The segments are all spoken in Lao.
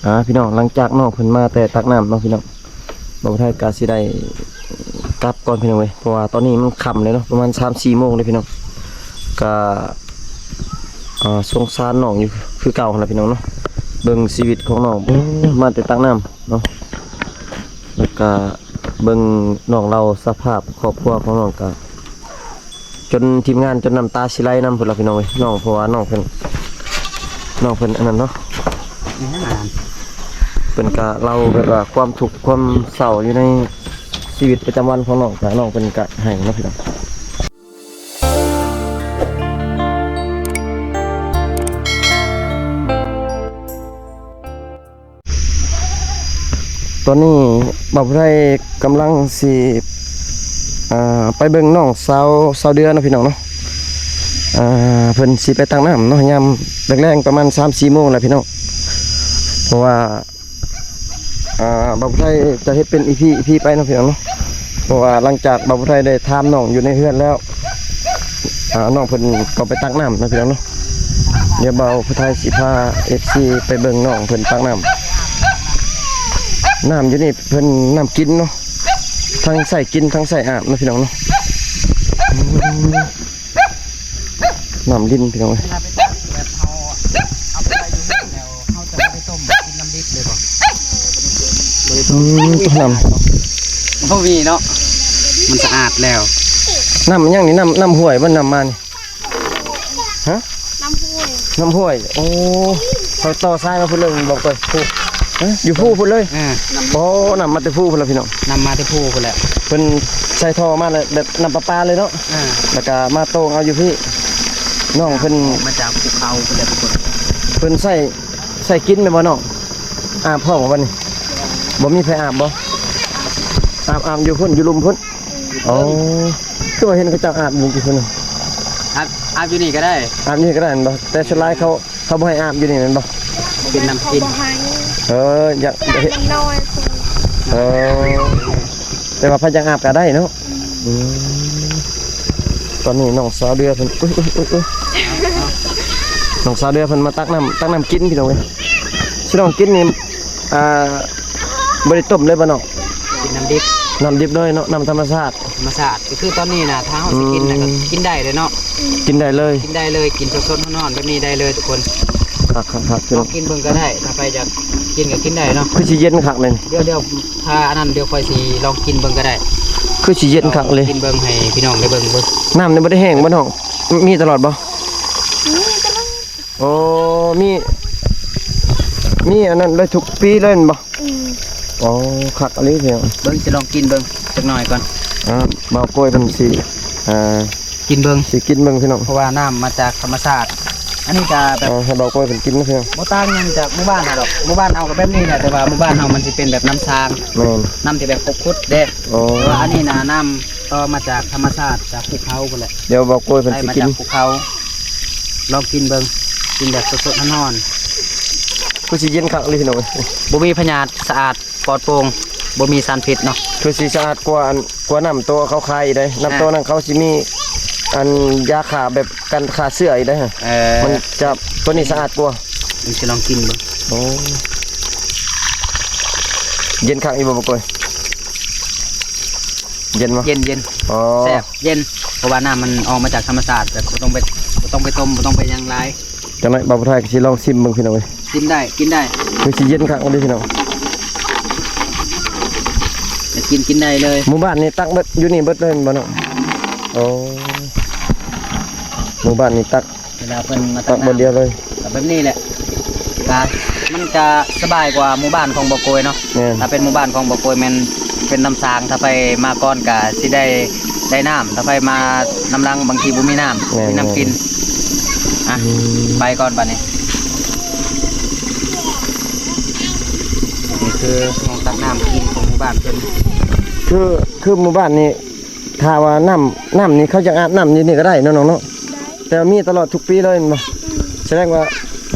ອ່າ ພີ່ນ້ອງ ຫຼັງຈາກນ້ອງເພິ່ນມາແຕ່ຕັກນ້ຳເນາະພີ່ນ້ອງ ບ່າວໄທກະຊິໄດ້ກັບກ່ອນພີ່ນ້ອງເອີຍ ເພາະວ່າຕອນນີ້ມັນຄ່ຳແລ້ວເນາະ ປະມານສາມສີ່ໂມງເລີຍພີ່ນ້ອງ ກະ ອ່າ ສົງສານນ້ອງຢູ່ຄືເກົ່າຫັ້ນລະພີ່ນ້ອງເນາະ ເບິ່ງຊີວິດຂອງນ້ອງ ໂອ້ ມາແຕ່ຕັກນ້ຳເນາະ ແລ້ວກະເບິ່ງນ້ອງເລົ່າສະພາບຄອບຄົວຂອງນ້ອງກະ ຈົນທີມງານຈົນນ້ຳຕາຊິໄຫຼນຳພຸ້ນລະພີ່ນ້ອງເອີຍ ນ້ອງ ເພາະວ່ານ້ອງເພິ່ນ ນ້ອງເພິ່ນອັນນັ້ນເນາະ ເພິ່ນກະເລົ່າແບບວ່າຄວາມທຸກຄວາມເສົ້າຢູ່ໃນຊີວິດປະຈຳວັນຂອງນ້ອງ ກະນ້ອງເພິ່ນກະໄຫ້ເນາະພີ່ນ້ອງ. ຕອນນີ້ບ່າວຜູ້ໄທກຳລັງຊິ ອ່າ ໄປເບິ່ງນ້ອງສາວ ສາວເດືອນເນາະພີ່ນ້ອງເນາະ ອ່າ ເພິ່ນຊິໄປຕັກນ້ຳເນາະ ຍາມແລງໆ ປະມານສາມສີ່ໂມງແລ້ວພີ່ນ້ອງ ເພາະວ່າ ອ່າ ບ່າວຜູ້ໄທຈະເຮັດເປັນອີພີ ອີພີໄປເນາະພີ່ນ້ອງເນາະ ເພາະວ່າຫຼັງຈາກບ່າວຜູ້ໄທໄດ້ຖາມນ້ອງຢູ່ໃນເຮືອນແລ້ວ ອ່າ ນ້ອງເພິ່ນກໍໄປຕັກນ້ຳເນາະພີ່ນ້ອງເນາະ ດຽວບ່າວຜູ້ໄທຊິພາເອັຟຊີໄປເບິ່ງນ້ອງເພິ່ນຕັກນ້ຳ ນ້ຳຢູ່ນີ້ເພິ່ນ ນ້ຳກິນເນາະ ທັງໃຊ້ກິນທັງໃຊ້ອາບເນາະພີ່ນ້ອງເນາະ ອືມ ນ້ຳລິນພີ່ນ້ອງເອີຍ ເວລາໄປຕັກແບບເຮົາເອົາໄປໄວ້ຢູ່ເຮືອນແລ້ວ ເຮົາຈະບໍ່ໄດ້ຕົ້ມກິນນ້ຳດິບເລີຍບໍ່? ບໍ່ໄດ້ຕົ້ມ ອືມ ນ້ຳ ບໍ່ມີເນາະ ມັນສະອາດແລ້ວ ນ້ຳຫຍັງນີ້ ນ້ຳ ນ້ຳຫ້ວຍບໍ່ ນ້ຳມານີ້? ຮະ ນ້ຳຫ້ວຍ ນ້ຳຫ້ວຍ ໂອ້ ເຂົາຕໍ່ສາຍມາພຸ້ນເລີຍ ບອກໄປ ພູ ຮະ ຢູ່ພູພຸ້ນເລີຍ ເອີ ບໍ່ ນ້ຳມາແຕ່ພູພຸ້ນລະພີ່ນ້ອງ ນ້ຳມາແຕ່ພູພຸ້ນແຫຼະ ເພິ່ນໃສ່ທໍ່ມາແບບນ້ຳປະປາເລີຍເນາະ ເອີ ແລ້ວກະມາໂຕ່ງເອົາຢູ່ພີ້ ນ້ອງເພິ່ນ ມາຈາກພູເຂົາພຸ້ນແຫຼະທຸກຄົນ ເພິ່ນໃຊ້ ໃຊ້ກິນແມ່ນບໍ່ນ້ອງ? ອາບພ້ອມບໍ່ບັດນີ້? ບໍ່ມີໃຜອາບບໍ່? ອາບ ອາບຢູ່ພຸ້ນ ຢູ່ລຸ່ມພຸ້ນ ອໍ ຄືວ່າເຫັນເຂົາເຈົ້າອາບຢູ່ພຸ້ນ ອາບ ອາບຢູ່ນີ້ກໍໄດ້ ອາບຢູ່ນີ້ກໍໄດ້ແມ່ນບໍ່? ແຕ່ສ່ວນຫຼາຍເຂົາ ເຂົາບໍ່ໃຫ້ອາບຢູ່ນີ້ແມ່ນບໍ່? ເປັນນ້ຳກິນ ເອີ ຢາກ ນ້ຳມັນນ້ອຍ ເອີ ແຕ່ວ່າໃຜຢາກອາບກໍໄດ້ເນາະ ອືມ ຕອນນີ້ນ້ອງສາວເດືອເພິ່ນ ອຸ້ຍ ອຸ້ຍ ອຸ້ຍ ອຸ້ຍ ນ້ອງສາວເດືອເພິ່ນມາຕັກນ້ຳ ຕັກນ້ຳກິນພີ່ນ້ອງເອີຍ ຊິນ້ອງກິນນີ້ ອ່າ ບໍ່ໄດ້ຕົ້ມເລີຍບໍ່ນ້ອງ? ກິນນ້ຳດິບ ນ້ຳດິບເລີຍເນາະ ນ້ຳທຳມະຊາດ ທຳມະຊາດ ກໍຄືຕອນນີ້ນະ ຖ້າເຮົາຊິກິນນະ ອືມ ກໍກິນໄດ້ເລີຍເນາະ ກິນໄດ້ເລີຍ ກິນໄດ້ເລີຍ ກິນສົດໆ ຮ້ອນໆ ແບບນີ້ໄດ້ເລີຍທຸກຄົນ ຄັກໆໆ ລອງກິນເບິ່ງກໍໄດ້ ຖ້າໃຜຢາກກິນກໍກິນໄດ້ເນາະ ຄືຊິເຢັນຄັກແມ່ນ ດຽວ ດຽວ ຖ້າອັນນັ້ນ ດຽວຂ້ອຍຊິລອງກິນເບິ່ງກໍໄດ້ ຄືຊິເຢັນຄັກເລີຍ ກິນເບິ່ງໃຫ້ພີ່ນ້ອງໄດ້ເບິ່ງເບິ່ງ ນ້ຳນີ້ບໍ່ໄດ້ແຫ້ງບໍ່ນ້ອງ? ມີຕະຫຼອດບໍ່? ມີຕະຫຼອດ ໂອ້ ມີ ມີອັນນັ້ນເລີຍ ທຸກປີເລີຍແມ່ນບໍ່? ອືມ ໂອ້ ຄັກອີ່ຫຼີພີ່ນ້ອງ ເບິ່ງ ຊິລອງກິນເບິ່ງຈັກໜ້ອຍກ່ອນ ອ່າ ບ່າວໂກຍເພິ່ນຊິ ອ່າ ກິນເບິ່ງ ຊິກິນເບິ່ງພີ່ນ້ອງ ເພາະວ່ານ້ຳມາຈາກທຳມະຊາດ ອັນນີ້ກໍແບບ ເອີ ໃຫ້ບ່າວໂກຍເພິ່ນກິນເນາະພີ່ນ້ອງ ບໍ່ຕ່າງຫຍັງຈາກໝູ່ບ້ານເຮົາດອກ ໝູ່ບ້ານເຮົາກໍແບບນີ້ແຫຼະ ແຕ່ວ່າໝູ່ບ້ານເຮົາມັນຊິເປັນແບບນ້ຳຊາງ ແມ່ນ ນ້ຳທີ່ແບບຄົບຂຸດເດ້ ໂອ້ ແຕ່ວ່າອັນນີ້ນະ ນ້ຳຕໍ່ມາຈາກທຳມະຊາດ ຈາກພູເຂົາພຸ້ນແຫຼະ ດຽວບ່າວໂກຍເພິ່ນຊິກິນ ໄລ່ມາຈາກພູເຂົາ ລອງກິນເບິ່ງ ກິນແບບສົດໆ ຮ້ອນໆ ຄືຊິເຢັນຄັກເລີຍພີ່ນ້ອງ ບໍ່ມີພະຍາດ ສະອາດ ປອດໂປ່ງ ບໍ່ມີສານພິດເນາະ ຄືຊິສະອາດກວ່າອັນ ກວ່ານ້ຳໂຕເຂົາຂາຍອີກເດ້ ນ້ຳໂຕນັ້ນເຂົາຊິມີອັນຢາຂ້າແບບກັນຂ້າເຊື້ອອີກເດ້ ເອີ ມັນຈະ ໂຕນີ້ສະອາດກວ່າ ມັນຊິລອງກິນເບິ່ງ ໂອ້ ເຢັນຄັກຢູ່ບໍ່ ບໍ່ກ້ອຍ? ເຢັນບໍ່? ເຢັນໆ ອໍ ແຊບ ເຢັນ ເພາະວ່ານ້ຳມັນອອກມາຈາກທຳມະຊາດ ແບບບໍ່ຕ້ອງໄປ ບໍ່ຕ້ອງໄປຕົ້ມ ບໍ່ຕ້ອງໄປຫຍັງຫຼາຍ ຈັກໜ້ອຍບ່າວຜູ້ໄທກໍຊິລອງຊິມເບິ່ງພີ່ນ້ອງເອີຍ ຊິມໄດ້ ກິນໄດ້ ຄືຊິເຢັນຄັກເລີຍພີ່ນ້ອງ ຢາກກິນ ກິນໄດ້ເລີຍ ໝູ່ບ້ານນີ້ຕັກເບິດ ຢູ່ນີ້ເບິດເລີຍແມ່ນບໍ່ນ້ອງ? ໂອ້ ໝູ່ບ້ານນີ້ຕັກ ເວລາເພິ່ນມາຕັກ ຕັກບ່ອນດຽວເລີຍ ກໍແບບນີ້ແຫຼະ ກໍມັນຈະສະບາຍກວ່າໝູ່ບ້ານຂອງບໍ່ໂກຍເນາະ ແມ່ນ ຖ້າເປັນໝູ່ບ້ານຂອງບໍ່ໂກຍແມ່ນເປັນນ້ຳຊາງ ຖ້າໃຜມາກ່ອນກໍຊິໄດ້ ໄດ້ນ້ຳ ຖ້າໃຜມານຳຫຼັງບາງທີບໍ່ມີນ້ຳ ແມ່ນ ມີນ້ຳກິນ ອ່ະ ອືມ ໄປກ່ອນບັດນີ້ ນີ້ຄືຫ້ອງຕັກນ້ຳກິນຂອງໝູ່ບ້ານເພິ່ນ ຄື ຄືໝູ່ບ້ານນີ້ ຖ້າວ່ານ້ຳ ນ້ຳນີ້ເຂົາຢາກອາບນ້ຳຢູ່ນີ້ກໍໄດ້ເນາະນ້ອງເນາະ ໄດ້ ແຕ່ວ່າມີຕະຫຼອດທຸກປີເລີຍແມ່ນບໍ່? ອືມ ສະແດງວ່າ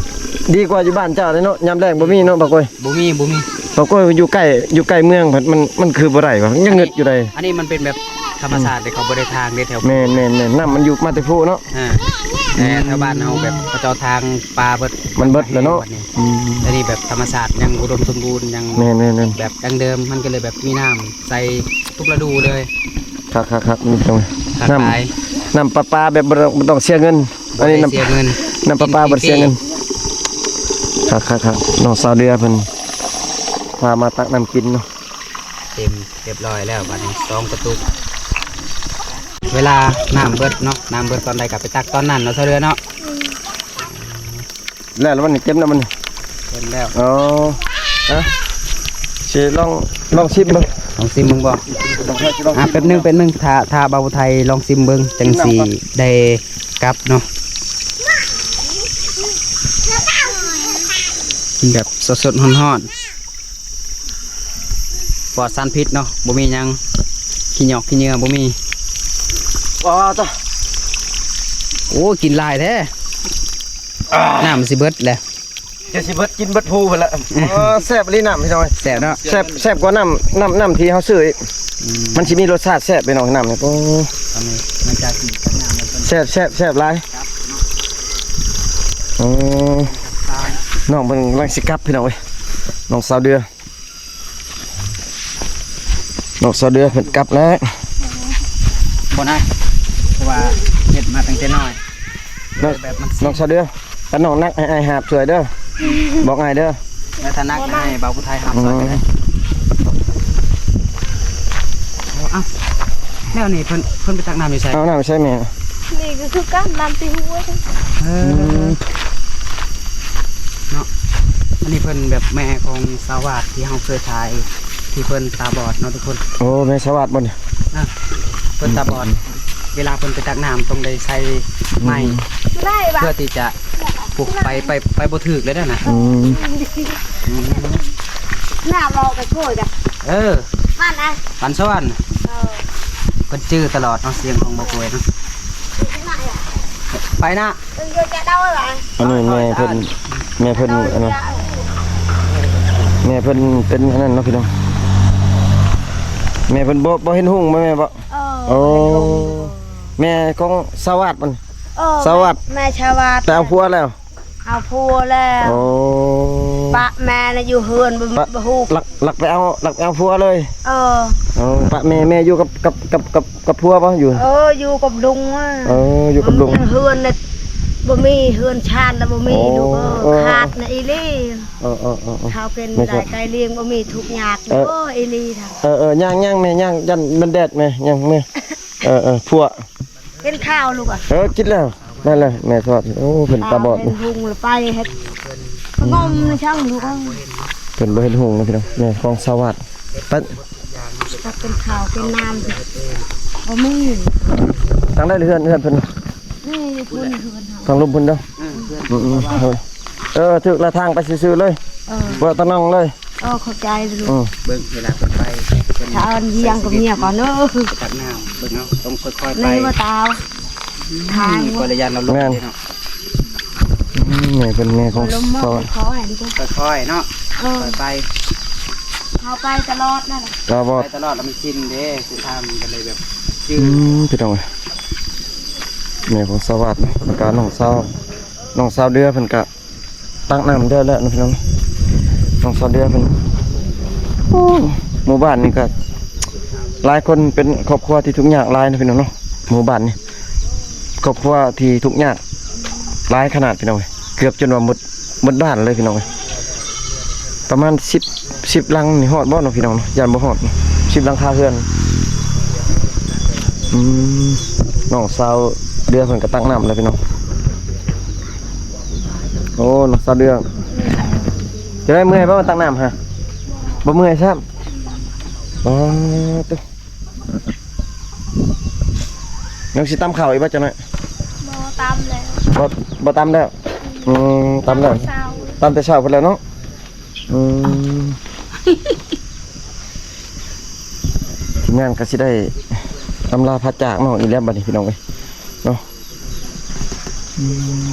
ດີກວ່າຢູ່ບ້ານເຈົ້າເດ້ເນາະ ຍາມແລ້ງບໍ່ມີເນາະ ບ່າວໂກຍ ບໍ່ມີ ບໍ່ມີ ບ່າວໂກຍຢູ່ໃກ້ ຢູ່ໃກ້ເມືອງ ມັນ ມັນ ມັນຄືບໍ່ໄດ້ວະ ຍັງງຶດຢູ່ໃດ໋ ອັນນີ້ມັນເປັນແບບທຳມະຊາດເດ້ ເຂົາບໍ່ໄດ້ທາງເດ້ແຖວ ແມ່ນໆໆ ນ້ຳມັນຢູ່ມາແຕ່ພູເນາະ ອ່າ ແຕ່ແຖວບ້ານເຮົາແບບເຂົາເຈົ້າທາງປ່າເບິດ ມັນເບິດແລ້ວເນາະ ບັດນີ້ ອືມ ອັນນີ້ແບບທຳມະຊາດຍັງອຸດົມສົມບູນ ຍັງ ແມ່ນໆໆ ແບບດັ້ງເດີມ ມັນກໍເລີຍແບບມີນ້ຳໃສ່ທຸກລະດູເລີຍ ຄັກໆໆ ນີ້ຕ້ອງ ຄັກຫຼາຍ ນ້ຳ ນ້ຳປະປາແບບບໍ່ຕ້ອງ ບໍ່ຕ້ອງເສຍເງິນ ອັນນີ້ນ້ຳ ບໍ່ໄດ້ເສຍເງິນ ນ້ຳປະປາບໍ່ໄດ້ເສຍເງິນ ຄັກໆໆ ນ້ອງສາວເດືອເພິ່ນພາມາຕັກນ້ຳກິນເນາະ ເຕັມ ຮຽບຮ້ອຍແລ້ວ ບັດນີ້ສອງກະຕຸກ ເວລານ້ຳເບິດເນາະ ນ້ຳເບິດຕອນໃດກໍໄປຕັກຕອນນັ້ນເນາະ ຊາວເດືອເນາະ ແລ້ວ ແລ້ວມັນເຕັມແລ້ວມັນ ເຕັມແລ້ວ ອໍ ຮະ ຊິລອງ ລອງຊິມເບິ່ງ ລອງຊິມເບິ່ງບໍ່ ອາ ແປັບໜຶ່ງ ແປັບໜຶ່ງ ຖ້າ ຖ້າບ່າວໄທລອງຊິມເບິ່ງ ຈັ່ງຊິໄດ້ກັບເນາະ ກິນແບບສົດໆ ຮ້ອນໆ ປອດສານພິດເນາະ ບໍ່ມີຫຍັງ ຂີ້ຫຍອກຂີ້ເຫຍື້ອບໍ່ມີ ອໍ ໂອ້ ກິນຫຼາຍແທ້ ນ້ຳມັນຊິເບິດແຫຼະ ຈະຊິເບິດ ກິນເບິດພູພຸ້ນລະ ອໍ ແຊບອີ່ຫຼີນ້ຳພີ່ນ້ອງ ແຊບເນາະ ແຊບ ແຊບກວ່ານ້ຳ ນ້ຳ ນ້ຳທີ່ເຮົາຊື້ອີກ ອືມ ມັນຊິມີລົດຊາດແຊບພີ່ນ້ອງ ນ້ຳນີ້ ໂອ້ ອັນນີ້ມັນຈະກິນກັບນ້ຳ ແຊບ ແຊບ ແຊບຫຼາຍ ອໍ ນ້ອງເພິ່ນກຳລັງຊິກັບພີ່ນ້ອງເອີຍ ນ້ອງສາວເດືອ ນ້ອງສາວເດືອເພິ່ນກັບແລ້ວ ບໍ່ນາຍ ເພາະວ່າເຮັດມາຕັ້ງແຕ່ນ້ອຍ ນ້ອງ ແບບມັນ ນ້ອງສາວເດືອ ຄັນນ້ອງໜັກໃຫ້ອ້າຍຫາບຊ່ວຍເດີ ບອກອ້າຍເດີ ແລ້ວຖ້າໜັກໃຫ້ບ່າວຜູ້ໄທຫາບຊ່ອຍກໍໄດ້ ເອົ້າ ແລ້ວນີ້ເພິ່ນ ເພິ່ນໄປຕັກນ້ຳຢູ່ໃສ ເອົານ້ຳໃສ່ແມ່ ນີ້ກໍຄືກັນ ນ້ຳທີ່ຫ້ວຍ ເອີ ອືມ ເນາະ ອັນນີ້ເພິ່ນແບບແມ່ຂອງສາວວາດທີ່ເຮົາເຄີຍຖ່າຍ ທີ່ເພິ່ນຕາບອດເນາະທຸກຄົນ ໂອ້ ແມ່ສາວວາດບໍ່ນີ້ ອ່າ ເພິ່ນຕາບອດ ເວລາເພິ່ນໄປຕັກນ້ຳຕ້ອງໄດ້ໃສ່ໄມ້ ອືມ ເພື່ອທີ່ຈະ ໂອ້ ໄປ ໄປ ໄປບໍ່ຖືກເລີຍນະ ອືມ ອືມ ນ້ຳອອກໄປໂກຍກະ ເອີ ບ້ານນະ ບ້ານສະຫວັນ ເອີ ເພິ່ນຈື່ຕະຫຼອດເນາະ ສຽງຂອງບໍ່ໂກຍເນາະ ໄປນະ ອັນນີ້ແມ່ເພິ່ນ ແມ່ເພິ່ນ ອັນນັ້ນ ແມ່ເພິ່ນເປັນອັນນັ້ນເນາະພີ່ນ້ອງ ແມ່ເພິ່ນບໍ່ ບໍ່ເຫັນຮຸ່ງບໍ່ແມ່ບໍ່ ເອີ ໂອ້ ບໍ່ເຫັນຮຸ່ງ ແມ່ຂອງສາວວາດມັນ ເອີ ສາວວາດ ແມ່ສາວວາດ ແຕ່ເອົາຜົວແລ້ວ ເອົາຜົວແລ້ວ ໂອ້ ປະແມ່ນະຢູ່ເຮືອນ ບໍ່ ປະ ບໍ່ຮູ້ ລັກ ລັກໄປເອົາ ລັກໄປເອົາຜົວເລີຍ ເອີ ເອີ ປະແມ່ ແມ່ຢູ່ກັບ ກັບ ກັບ ກັບ ກັບຜົວບໍ່ຢູ່ ເອີ ຢູ່ກັບລຸງ ເອີ ຢູ່ກັບລຸງ ເຮືອນນະບໍ່ມີ ເຮືອນຊານນະບໍ່ມີ ໂອ້ ລູກເອີຍ ເອີ ຂາດນະອີ່ຫຼີ ເອີໆ ເຮົາເປັນໄດ້ໄກ່ລ້ຽງບໍ່ມີ ທຸກຍາກ ເອີ ອີ່ຫຼີ ເອີໆ ຍ່າງໆ ແມ່ຍ່າງ ຢ້ານມັນແດດແມ່ ຍ່າງແມ່ ເອີໆ ຜົວ ກິນເຂົ້າລູກ ເອີ ກິນແລ້ວ ນັ້ນແຫຼະແມ່ທອດ ໂອ້ ເພິ່ນຕາບອດ ເຫັນຮຸ່ງລະໄປເຮັດ ງອມນະຊ່າງລູກ ເພິ່ນບໍ່ເຫັນຮຸ່ງນະພີ່ນ້ອງ ແມ່ຂອງສາວວາດ ໄປ ເປັນເຂົ້າເປັນນ້ຳ ບໍ່ມີ ທາງໃດເຮືອນ ເຮືອນເພິ່ນ ນີ້ຢູ່ພຸ້ນເຮືອນເຮົາ ທາງລຸ່ມພຸ້ນເດີ ເອີ ເຮືອນ ອືມໆ ເອີ ຖືກລະທາງໄປຊື່ໆເລີຍ ເອີ ບໍ່ຕະໜ່ອງເລີຍ ເອີ ຂອບໃຈລູກ ອືມ ເບິ່ງເວລາເພິ່ນໄປ ເພິ່ນ ຖ້າເອົາຢ້ຽງກັບເມຍກ່ອນເດີ ຕັກນ້ຳ ເບິ່ງເອົາ ຕ້ອງຄ່ອຍໆໄປ ນີ້ວ່າຕາ ທາງ ອືມ ກໍລະຢ້ານລາວລົງເດ້ເນາະ ແມ່ນ ອືມ ແມ່ເພິ່ນແມ່ຂອງສອນ ຄ່ອຍໆເນາະ ເອີ ຄ່ອຍໄປ ເຮົາໄປຕະຫຼອດນັ້ນແຫຼະ ໄປຕະຫຼອດແລ້ວມັນຊິນເດ້ ເສັ້ນທາງມັນກໍເລີຍແບບຈື່ ອືມ ພີ່ນ້ອງເອີຍ ແມ່ຂອງສາວວາດເນາະ ແລ້ວກະນ້ອງສາວ ນ້ອງສາວເດືອເພິ່ນກະ ຕັກນ້ຳໄດ້ແລ້ວນະພີ່ນ້ອງ ນ້ອງສາວເດືອເພິ່ນ ໂອ້ ໝູ່ບ້ານນີ້ກໍຫຼາຍຄົນເປັນຄອບຄົວທີ່ທຸກຍາກຫຼາຍນະພີ່ນ້ອງເນາະ ໝູ່ບ້ານນີ້ຄອບຄົວທີ່ທຸກຍາກຫຼາຍຂະໜາດພີ່ນ້ອງເອີຍ ເກືອບຈົນວ່າໝົດ ໝົດບ້ານເລີຍພີ່ນ້ອງເອີຍ ປະມານສິບ ສິບຫຼັງນີ້ຮອດບໍ່ເນາະພີ່ນ້ອງເນາະ ຢ້ານບໍ່ຮອດ ສິບຫຼັງຄາເຮືອນ ອືມ ນ້ອງສາວເດືອເພິ່ນກໍຕັກນ້ຳແລ້ວພີ່ນ້ອງ ໂອ້ ນ້ອງສາວເດືອ ຈະໄດ້ເມື່ອຍບໍ່ມາຕັກນ້ຳຫະ? ບໍ່ເມື່ອຍຊ້ຳ. ອໍ ໂຕ ຍັງຊິຕຳເຂົ້າອີກບໍ່ຈັກໜ້ອຍ? ບໍ່ຕຳແລ້ວ. ບໍ່ ບໍ່ຕຳແລ້ວ. ອືມ ຕຳແລ້ວ. ຕຳແຕ່ເຊົ້າພຸ້ນແລ້ວເນາະ. ອືມ ທີມງານກໍຊິໄດ້ອຳລາພາຈາກນ້ອງອີກແລ້ວບັດນີ້ ພີ່ນ້ອງເອີຍເນາະ. ອືມ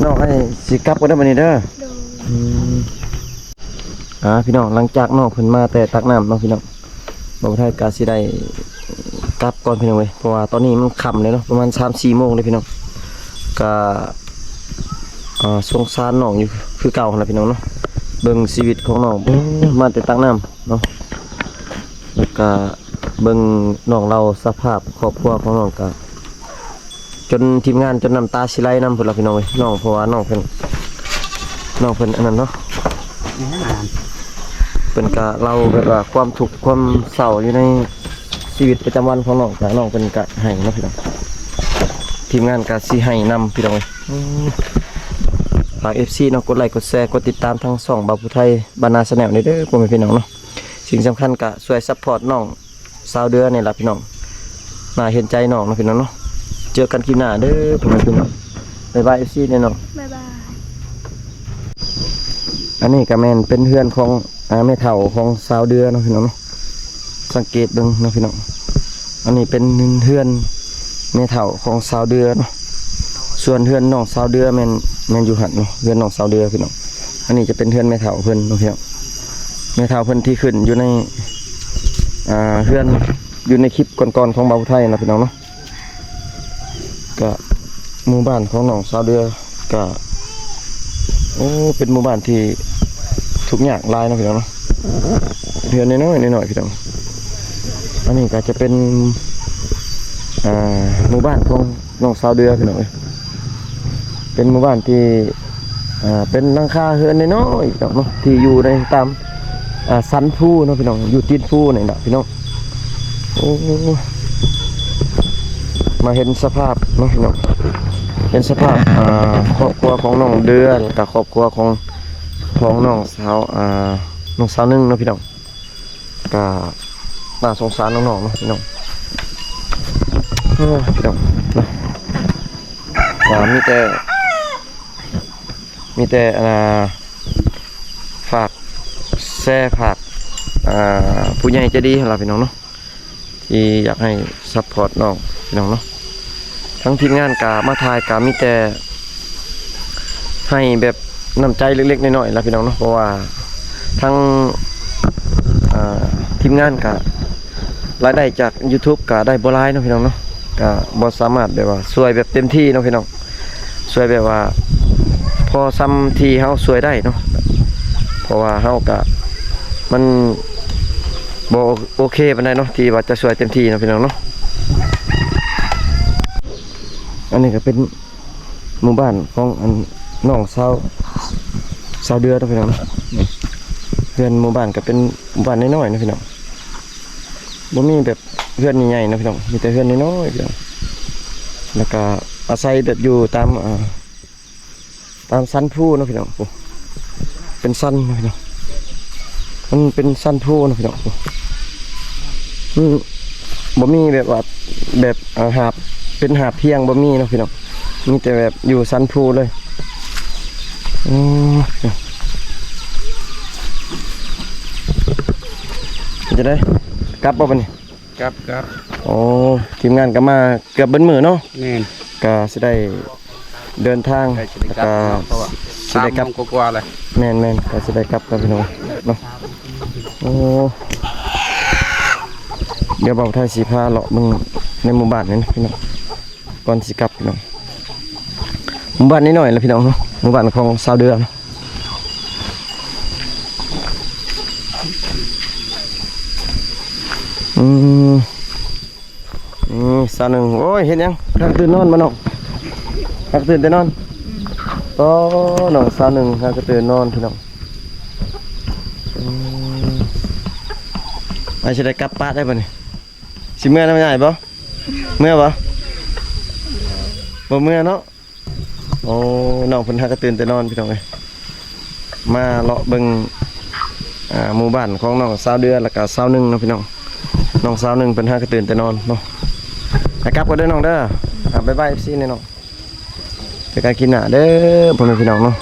ນ້ອງໃຫ້ຊິກັບກ່ອນເດີບັດນີ້ເດີ. ໂດຍ ອືມ ອ່າ ພີ່ນ້ອງ ຫຼັງຈາກນ້ອງເພິ່ນມາແຕ່ຕັກນ້ຳເນາະ ພີ່ນ້ອງ ບ່າວໄທກໍຊິໄດ້ ກັບກ່ອນພີ່ນ້ອງເອີຍ ເພາະວ່າຕອນນີ້ມັນຄ່ຳແລ້ວເນາະ ປະມານສາມສີ່ໂມງແລ້ວພີ່ນ້ອງ. ກະ ອ່າ ສົງສານນ້ອງຢູ່ຄືເກົ່າຫັ້ນລະພີ່ນ້ອງເນາະ ເບິ່ງຊີວິດຂອງນ້ອງ ມາແຕ່ຕັກນ້ຳເນາະ ແລ້ວກະເບິ່ງນ້ອງລາວ ສະພາບຄອບຄົວຂອງນ້ອງກະ ຈົນທີມງານຈົນນ້ຳຕາຊິໄຫຼນຳພຸ້ນລະພີ່ນ້ອງເອີຍ ນ້ອງ ເພາະວ່ານ້ອງເພິ່ນ ນ້ອງເພິ່ນອັນນັ້ນເນາະ ເພິ່ນກະເລົ່າແບບວ່າຄວາມທຸກຄວາມເສົ້າຢູ່ໃນຊີວິດປະຈຳວັນຂອງນ້ອງ ກະນ້ອງເພິ່ນກະໄຫ້ເນາະພີ່ນ້ອງ ທີມງານກະຊິໄຫ້ນຳພີ່ນ້ອງເອີຍ. ອືມ ຝາກເອັຟຊີເນາະ ກົດໄລກົດແຊ ກົດຕິດຕາມທາງຊ່ອງບ່າວຜູ້ໄທບ້ານນາແຊນແນວນີ້ເດີ ພໍ່ແມ່ພີ່ນ້ອງເນາະ. ສິ່ງສຳຄັນກະຊ່ວຍຊັບພອດນ້ອງ ຊາວເດືອນນີ້ລະພີ່ນ້ອງ ໜ້າເຫັນໃຈນ້ອງເນາະພີ່ນ້ອງເນາະ. ເຈີກັນຄລິບໜ້າເດີພໍ່ແມ່ພີ່ນ້ອງ ບາຍບາຍເອັຟຊີແນ່ນ້ອງ ບາຍບາຍ. ອັນນີ້ກະແມ່ນເປັນເຮືອນຂອງ ອາ ແມ່ເຖົ້າຂອງຊາວເດືອເນາະພີ່ນ້ອງເນາະ ສັງເກດເບິ່ງເນາະພີ່ນ້ອງ ອັນນີ້ເປັນເຮືອນແມ່ເຖົ້າຂອງຊາວເດືອເນາະ ສ່ວນເຮືອນນ້ອງຊາວເດືອແມ່ນ ແມ່ນຢູ່ຫັ້ນເນາະ ເຮືອນນ້ອງຊາວເດືອພີ່ນ້ອງ. ອັນນີ້ຈະເປັນເຮືອນແມ່ເຖົ້າເພິ່ນເນາະພີ່ນ້ອງ ແມ່ເຖົ້າເພິ່ນທີ່ຂຶ້ນຢູ່ໃນ ອ່າ ເຮືອນ ຢູ່ໃນຄລິບກ່ອນໆຂອງບ່າວຜູ້ໄທເນາະພີ່ນ້ອງເນາະ. ກະໝູ່ບ້ານຂອງນ້ອງຊາວເດືອກະ ໂອ້ ເປັນໝູ່ບ້ານທີ່ທຸກຍາກຫຼາຍເນາະພີ່ນ້ອງເນາະ ເຮືອນນ້ອຍໆ ນ້ອຍໆພີ່ນ້ອງ. ອັນນີ້ກະຈະເປັນ ອ່າ ໝູ່ບ້ານຂອງນ້ອງຊາວເດືອພີ່ນ້ອງເອີຍ ເປັນໝູ່ບ້ານທີ່ ອ່າ ເປັນຫຼັງຄາເຮືອນນ້ອຍໆເນາະ ທີ່ຢູ່ໃນຕາມ ອ່າ ສັນພູເນາະພີ່ນ້ອງ ຢູ່ຕີນພູນີ້ລະພີ່ນ້ອງ. ໂອ້ ມາເຫັນສະພາບເນາະພີ່ນ້ອງ ເຫັນສະພາບ ອ່າ ຄອບຄົວຂອງນ້ອງເດືອນ ແລ້ວກະຄອບຄົວຂອງ ຂອງນ້ອງສາວ ອ່າ ນ້ອງສາວໜຶ່ງເນາະພີ່ນ້ອງ. ກະໜ້າສົງສານນ້ອງໆເນາະພີ່ນ້ອງ ເອີ ພີ່ນ້ອງເນາະ ກະມີແຕ່ ມີແຕ່ ອ່າ ຝາກແຊ ຝາກ ອ່າ ຜູ້ໃຫຍ່ໃຈດີຫັ້ນລະພີ່ນ້ອງເນາະ ທີ່ຢາກໃຫ້ຊັບພອດນ້ອງພີ່ນ້ອງເນາະ. ທາງທີມງານກະມາຖ່າຍກະມີແຕ່ໃຫ້ແບບນ້ຳໃຈເລັກໆນ້ອຍໆລະພີ່ນ້ອງເນາະ ເພາະວ່າທາງ ອ່າ ທີມງານກະລາຍໄດ້ຈາກຢູທູບກະໄດ້ບໍ່ຫຼາຍເນາະພີ່ນ້ອງເນາະ ກະບໍ່ສາມາດແບບວ່າຊ່ວຍແບບເຕັມທີ່ເນາະພີ່ນ້ອງ ຊ່ວຍແບບວ່າພໍສ່ຳທີ່ເຮົາຊ່ວຍໄດ້ເນາະ ເພາະວ່າເຮົາກະ ມັນບໍ່ໂອເຄປານໃດເນາະ ທີ່ວ່າຈະຊ່ວຍເຕັມທີ່ເນາະພີ່ນ້ອງເນາະ. ອັນນີ້ກະເປັນໝູ່ບ້ານຂອງອັນນ້ອງຊາວ ຊາວເດືອເນາະພີ່ນ້ອງເນາະ. ເຮືອນໝູ່ບ້ານກະເປັນໝູ່ບ້ານນ້ອຍໆເນາະພີ່ນ້ອງ ບໍ່ມີແບບເຮືອນໃຫຍ່ໆເນາະພີ່ນ້ອງ ມີແຕ່ເຮືອນນ້ອຍໆພີ່ນ້ອງ ແລ້ວກະອາໄສແບບຢູ່ຕາມ ອ່າ ຕາມສັນພູເນາະພີ່ນ້ອງ ໂອ້ ເປັນສັນເນາະພີ່ນ້ອງ ມັນເປັນສັນພູເນາະພີ່ນ້ອງ ໂອ້ ມັນບໍ່ມີແບບວ່າ ແບບ ເອີ ຫາບ ເປັນຫາບພຽງ ບໍ່ມີເນາະພີ່ນ້ອງ ມີແຕ່ແບບຢູ່ສັນພູເລີຍ. ອືມ ເປັນຈັ່ງໃດ ກັບບໍ່ບັດນີ້? ກັບ ກັບ. ໂອ້ ທີມງານກະມາເກືອບເບິດມື້ເນາະ. ແມ່ນ. ກະຊິໄດ້ເດີນທາງ ໃກ້ຊິໄດ້ກັບ ແລ້ວກະ ເນາະ ເພາະວ່າ ຊິໄດ້ກັບ ສາມໂມງກວ່າໆແລ້ວ. ແມ່ນໆ ກະຊິໄດ້ກັບແລ້ວພີ່ນ້ອງເນາະ. ໂອ້ ດຽວບ່າວໄທຊິພາເລາະເບິ່ງໃນໝູ່ບ້ານນີ້ນະພີ່ນ້ອງ ກ່ອນຊິກັບພີ່ນ້ອງ. ໝູ່ບ້ານນ້ອຍໆລະພີ່ນ້ອງເນາະ ໝູ່ບ້ານຂອງຊາວເດືອນ. ອືມ ອືມ ສາວໜຶ່ງ ໂອ້ຍ ເຮັດຫຍັງ? ຫາກະຕື່ນນອນບໍ່ນ້ອງ? ຫາກະຕື່ນແຕ່ນອນ? ໂອ້ ນ້ອງສາວໜຶ່ງຫາກະຕື່ນນອນພີ່ນ້ອງ. ອືມ ອ້າຍຊິໄດ້ກັບປະໄດ້ບໍ່ນີ້? ຊິເມືອນຳອ້າຍບໍ່? ເມືອບໍ່? ບໍ່ເມືອເນາະ. ໂອ້ ນ້ອງເພິ່ນຫາກະຕື່ນແຕ່ນອນພີ່ນ້ອງເອີຍ. ມາເລາະເບິ່ງ ອ່າ ໝູ່ບ້ານຂອງນ້ອງສາວເດືອນ ແລ້ວກະສາວໜຶ່ງເນາະພີ່ນ້ອງ. ນ້ອງສາວໜຶ່ງເພິ່ນຫາກະຕື່ນແຕ່ນອນເນາະ. ໃຫ້ກັບກ່ອນເດີນ້ອງເດີ. ອ່າ ບາຍບາຍເອັຟຊີແນ່ນ້ອງ. ເຈີກັນຄລິບໜ້າເດີ ພໍ່ແມ່ພີ່ນ້ອງເນາະ.